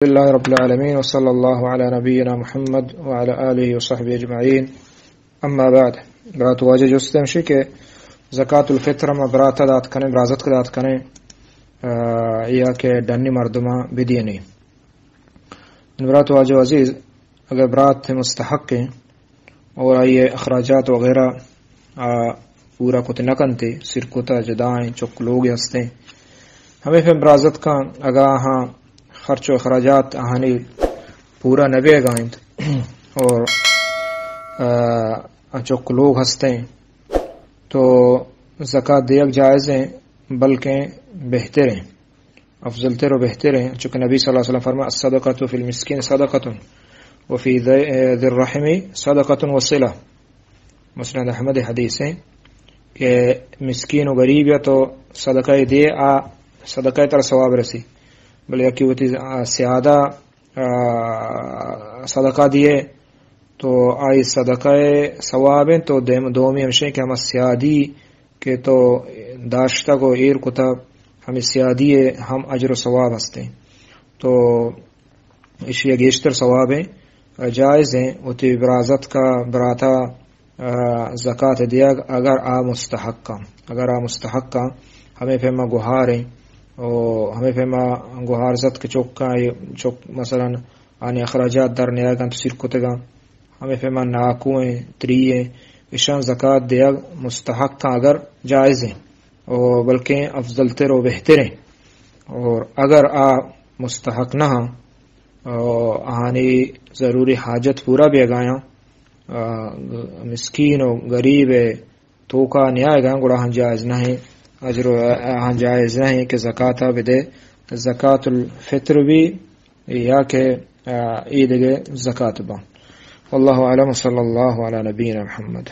الحمد لله رب العالمين، وصلى الله على نبينا محمد وعلى آله وصحبه أجمعين. أما بعد، برات واجہ، جست ہمشی کہ زکات الفطر ما براتا دات کنیں، برازتک دات کنیں، آ، یا کہ ڈنی مردماں بدینی؟ برات واجہ عزیز، اگر برات مستحق ہیں، اور آئی اخراجات وغیرہ آ پورا کت نہ کنتے، سر کتا جدائیں، چک لوگ ہستیں، ہمیں پہ برازتکاں اگا ہاں خرچ و اخراجات آہانی پورا نہ بیگا انت اور، آ، چک لوگ ہستیں تو زکات دیگ جائز ہیں، بلکہ بہتر ہیں، افضل تر و بہتر ہیں، چونکہ نبی صلی اللہ علیہ وسلم فرمایا: "الصدقة في المسكين صدقة وفي ذي، ذي الرحم صدقة وصلة۔" مسند احمد حدیث ہیں کہ مسکین و غریب یا تو صدقہ دے، آ صدقہ تر ثواب رسی، بلے یکی وتی، آ، سیادہ، آ، صدقہ دیے تو آئی صدقہ ثواب ہیں، تو دیم-، دومی ہمشیں کہ ہما سیادی کہ تو داشتگ و ایر کتا، ہمیں سیادی ہم اجر و ثواب ہستیں۔ تو اشی گیشتر ثواب ہیں، جائز ہیں، وتی برازتکا براتا، آ، زکات دیگ اگر آ مستحق ہیں، اگر آ مستحق ہیں، ہمیں پیما گوہار ہیں، او ہمیں پیما گوہار زت کہ چکا، چک مثلاً آنی اخراجات در نیاگاں تو سیر کتگاں، ہمیں پیما ناکو ہیں، تری ہیں، اشان زکات دیگ مستحق ہیں اگر جائز ہیں، او بلکہ افضل تر و بہتر ہیں۔ اور اگر آ مستحق نہ ہاں، او آہانی ضروری حاجت پورا بیگایاں، آ، مسکین و غریب توکا نیائے گا، گڑا ہم جائز نہیں، اجر و ہم جائز نہیں کہ زکاتا بدے، زکات الفطر بھی یا کہ، آ، عید کے زکات با۔ واللہ اعلم، صلی اللہ علی نبینا محمد۔